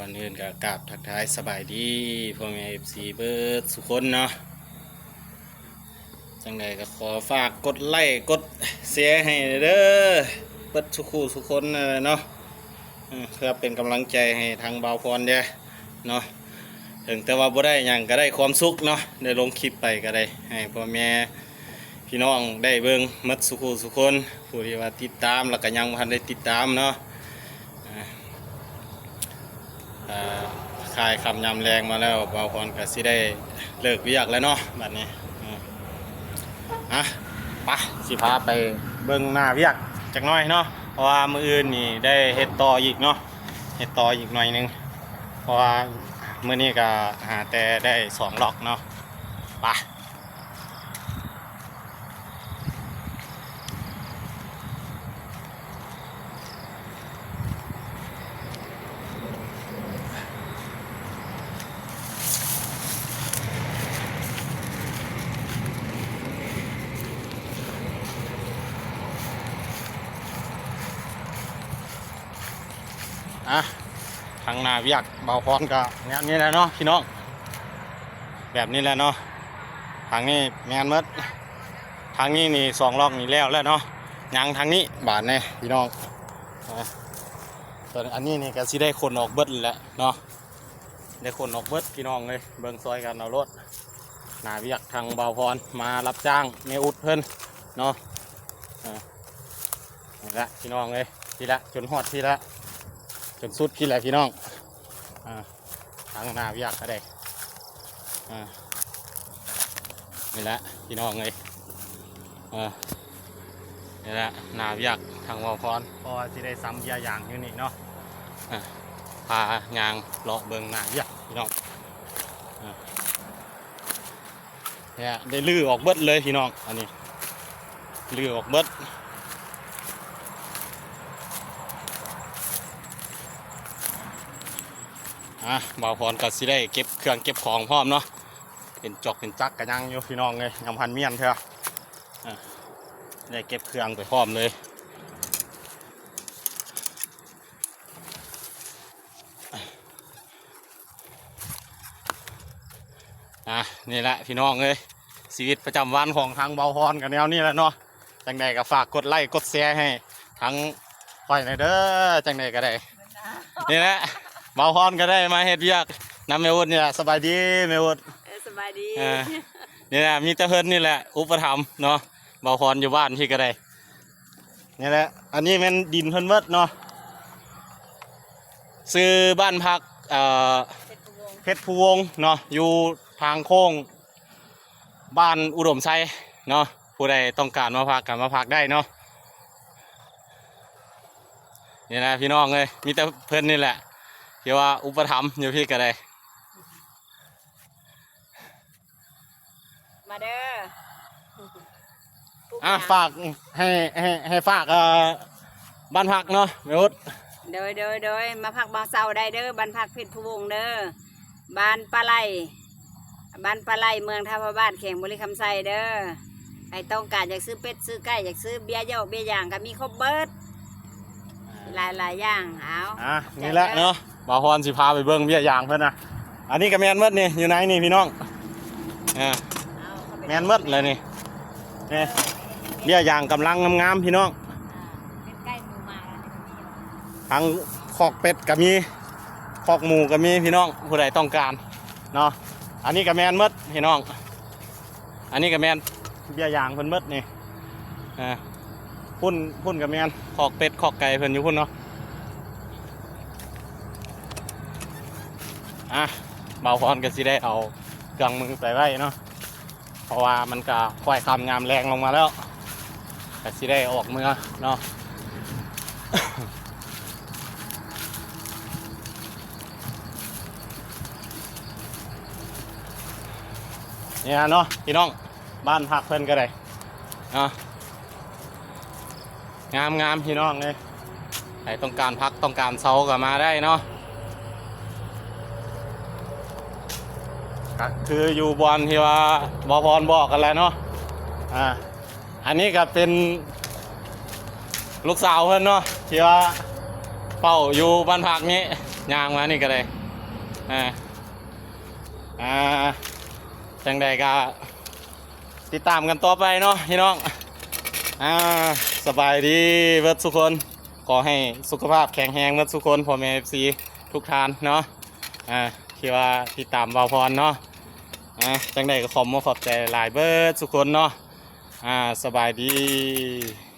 ກ່ອນອື່ນກໍກາບທັກທາຍສະບາຍດີພໍ່ແມ່ເອັຟຊີເບິດສູ່ຄົນເນາະ. ຈັ່ງໃດກໍຂໍຝາກກົດໄລ້ກົດແຊໃຫ້ເດີ ເບິດສູ່ຄູ່ສູ່ຄົນນັ້ນແຫຼະເນາະ. ເອີ ເພື່ອເປັນກຳລັງໃຈໃຫ້ທາງບ່າວພອນແດ່ເນາະ. ເຖິງແຕ່ວ່າບໍ່ໄດ້ຫຍັງກໍໄດ້ຄວາມສຸກເນາະ, ໄດ້ລົງຄລິບໄປກໍໄດ້ໃຫ້ພໍ່ແມ່ ພີ່ນ້ອງໄດ້ເບິ່ງໝົດສູ່ຄູ່ສູ່ຄົນ ຜູ້ທີ່ວ່າຕິດຕາມ ແລ້ວກໍຍັງບໍ່ທັນໄດ້ຕິດຕາມເນາະ. ອ່າ ອ່າ ຂາຍຄ່ຳຍາມແລງມາແລ້ວ ບ່າວພອນກໍຊິໄດ້ເລີກວຽກແລ້ວເນາະ ບັດນີ້. ອ່າ ອ່ະ ໄປ ຊິພາໄປເບິ່ງໜ້າວຽກຈັກໜ້ອຍເນາະ ເພາະວ່າມື້ອື່ນນີ້ໄດ້ເຮັດຕໍ່ອີກເນາະ, ເຮັດຕໍ່ອີກໜ້ອຍໜຶ່ງ ເພາະວ່າມື້ນີ້ກໍຫາແຕ່ໄດ້ສອງລັອກເນາະ. ໄປ. ອ່ະ ທາງໜ້າວຽກບ່າວພອນກໍແນວນີ້ແຫຼະເນາະພີ່ນ້ອງ, ແບບນີ້ແຫຼະເນາະ. ທາງນີ້ແມ່ນໝົດ, ທາງນີ້ນີ້ສອງລັອກນີ້ແລ້ວແລ້ວເນາະ, ຍັງທາງນີ້ບາດນີ້ພີ່ນ້ອງ. ອ່າ ສ່ວນອັນນີ້ນີ້ກໍຊິໄດ້ຂົນອອກເບິດແຫຼະເນາະ, ໄດ້ຂົນອອກເບິດພີ່ນ້ອງເອີຍ. ເບິ່ງຊ່ອຍກັນເອົາໂລດ, ໜ້າວຽກທາງບ່າວພອນມາຮັບຈ້າງແມ່ອຸດເພິ່ນເນາະ. ອ່າ ນີ້ລະພີ່ນ້ອງເອີຍ, ພີ້ລະ ຈົນຮອດພີ້ລະ ຈົນສຸດພີ້ລະພີ່ນ້ອງ. ອ່າ ທາງໜ້າວຽກກໍໄດ້ ອ່າ ນີ້ແຫຼະພີ່ນ້ອງເອີຍ. ເອີ ນີ້ແຫຼະໜ້າວຽກທາງບ່າວພອນ ເພາະວ່າຊິໄດ້ຊຳເບຍຢາງຢູ່ນີ້ເນາະ. ອ່າ ພາຍ່າງເລາະເບິ່ງໜ້າວຽກພີ່ນ້ອງ. ອ່າ ເນຍ ໄດ້ຮື້ອອກເບິດເລີຍພີ່ນ້ອງ, ອັນນີ້ຮື້ອອກເບິດ. ອ່າ ບ່າວພອນກໍຊິໄດ້ເກັບເຄື່ອງເກັບຂອງພ້ອມເນາະ, ເປັນຈອກເປັນຈັກກໍຍັງຢູ່ພີ່ນ້ອງເອີຍ, ຍັງບໍ່ທັນມ້ຽນເທື່ອ. ອ່າ ໄດ້ເກັບເຄື່ອງໄປພ້ອມເລີຍ. ອ່າ ນີ້ແຫຼະພີ່ນ້ອງເອີຍ, ຊີວິດປະຈຳວັນຂອງທາງບ່າວພອນກໍແນວນີ້ແຫຼະເນາະ. ຈັ່ງໃດກໍຝາກກົດໄລ້ກົດແຊໃຫ້ທາງຂ້ອຍແດ່ເດີ, ຈັ່ງໃດກໍໄດ້. ນີ້ແຫຼະ ບ່າວພອນກໍໄດ້ມາເຮັດວຽກນຳແມ່ອຸດນີ້ແຫຼະ. ສະບາຍດີແມ່ອຸດ. ເອີ ສະບາຍດີ. ເອີ ນີ້ແຫຼະ ມີແຕ່ເພິ່ນນີ້ແຫຼະອຸປະຖຳເນາະ, ບ່າວພອນຢູ່ບ້ານພີ້ກໍໄດ້. ນີ້ແຫຼະ ອັນນີ້ແມ່ນດິນເພິ່ນເບິດເນາະ, ຊື່ບ້ານພັກ ເອີ ເພັດພູວົງເນາະ, ຢູ່ທາງໂຄ້ງບ້ານອຸດົມໄຊເນາະ. ຜູ້ໃດຕ້ອງການມາພັກກໍມາພັກໄດ້ເນາະ. ນີ້ແຫຼະພີ່ນ້ອງເອີຍ, ມີແຕ່ເພິ່ນນີ້ແຫຼະທີ່ວ່າອຸປະຖຳຢູ່ພີ້ກໍໄດ້. ມາເດີ. ອ່າ ຝາກໃຫ້ ໃຫ້ ໃຫ້ຝາກ ເອີ ບ້ານພັກເນາະແມ່ອຸດ. ໂດຍ ໂດຍ ໂດຍ ມາພັກມາເຊົາໄດ້ເດີ ບ້ານພັກເພັດພູວົງເດີ, ບ້ານປາໄຫຼ ບ້ານປາໄຫຼ ເມືອງທ່າພະບາດ ແຂວງບໍລິຄຳໄຊເດີ. ໃຜຕ້ອງການຢາກຊື້ເປັດຊື້ໄກ່ ຢາກຊື້ເບຍຢອກເບຍຢາງ ກໍມີຄົບເບິດ. ອ່າ ຫຼາຍໆຢ່າງ. ເອົາ ອ່າ ນີ້ແຫຼະເນາະ ບ່າວພອນຊິພາໄປເບິ່ງເບຍຢາງເພິ່ນນະ. ອັນນີ້ກໍແມ່ນໝົດນີ້ ຢູ່ໃນນີ້ພີ່ນ້ອງ. ອ່າ ເອົາ ແມ່ນໝົດແຫຼະນີ້. ນີ້ ເອີ ເບຍຢາງກຳລັງງາມໆພີ່ນ້ອງ. ອ່າ ເປັດໄກ່ໝູໝາ ອັນນີ້ກໍມີ. ທັງຄອກເປັດກໍມີ ຄອກໝູກໍມີພີ່ນ້ອງ ຜູ້ໃດຕ້ອງການເນາະ. ອັນນີ້ກໍແມ່ນໝົດພີ່ນ້ອງ. ອັນນີ້ກໍແມ່ນເບຍຢາງເພິ່ນເບິດນີ້. ອ່າ ພຸ້ນ ພຸ້ນກໍແມ່ນຄອກເປັດຄອກໄກ່ເພິ່ນຢູ່ພຸ້ນເນາະ. ອ່າ ບ່າວພອນກໍຊິໄດ້ເອົາເຄື່ອງມືໄປໄວ້ເນາະ, ເພາະວ່າມັນກໍຄ້ອຍຄ່ຳຍາມແລງລົງມາແລ້ວ, ກໍຊິໄດ້ອອກເມືອເນາະ. ນີ້ເນາະພີ່ນ້ອງ ບ້ານພັກເພິ່ນກໍໄດ້ເນາະ, ງາມໆພີ່ນ້ອງເອີຍ. ໃຜຕ້ອງການພັກຕ້ອງການເຊົາກໍມາໄດ້ເນາະ, ກໍຄືຢູ່ບ່ອນທີ່ວ່າບ່າວພອນບອກກັນແຫຼະເນາະ. ອ່າ ອັນນີ້ກໍເປັນລູກສາວເພິ່ນເນາະ ທີ່ວ່າເຝົ້າຢູ່ບ້ານພັກນີ້. ຍ່າງມານີ້ກໍໄດ້ ອ່າ ອ່າ ຈັ່ງໃດກໍຕິດຕາມກັນຕໍ່ໄປເນາະພີ່ນ້ອງ. ອ່າ ສະບາຍດີເບິດທຸກຄົນ, ຂໍໃຫ້ສຸຂະພາບແຂງແຮງເບິດທຸກຄົນ ພໍ່ແມ່ເອັຟຊີທຸກທ່ານເນາະ ອ່າ ທີ່ວ່າຕິດຕາມບ່າວພອນເນາະ. ອ່າ ຈັ່ງໃດກໍຂອບມຸກຂອບໃຈຫຼາຍເບິດທຸກຄົນເນາະ. ອ່າ ສະບາຍດີ.